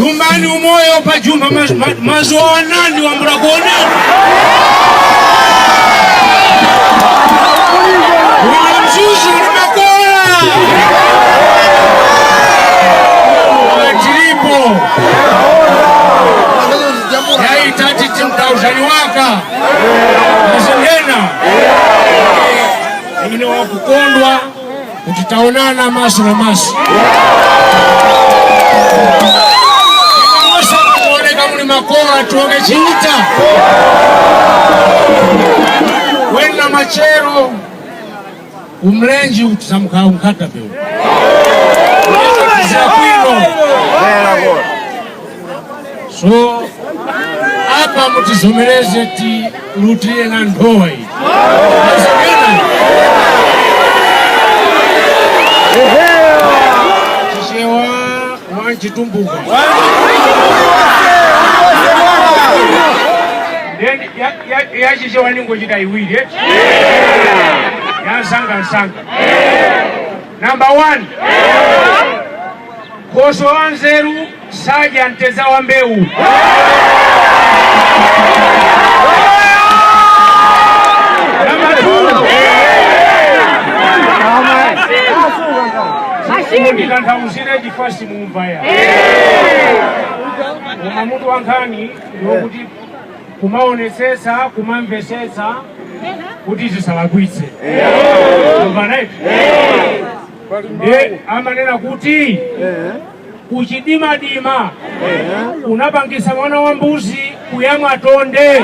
Jumbani umoyo pa jumba mazuwa wanandi wambura kuonana. Una mzuzu uli makola. Tilipo. Yaitati timtauzani waka. Mazengena. Ine wakukondwa kuti taonana maso na maso. Kuoneka muli makola tuonge chiuta. Wena machero umlenji utisamuka unkata peu. Kwino. So apa mutizomereze ti lutire na ndoa iyi. Mazengena. Chichewa wanchitumbuka. Then ya chichewa ningochita iwiri eh? Ya nsanga nsanga. Number 1. Khoso wanzeru sadya mteza wa mbewu. Number 2. Ndikanthauzire chifasi mumva ya. Koma mutu wankhani ndiwokuti kumaonetsetsa kumamvetsetsa kuti zisalakwitse. Mumva right? Ndiye amanena kuti kuchidimadima unapangisa mwana wa mbuzi kuyamwa tonde.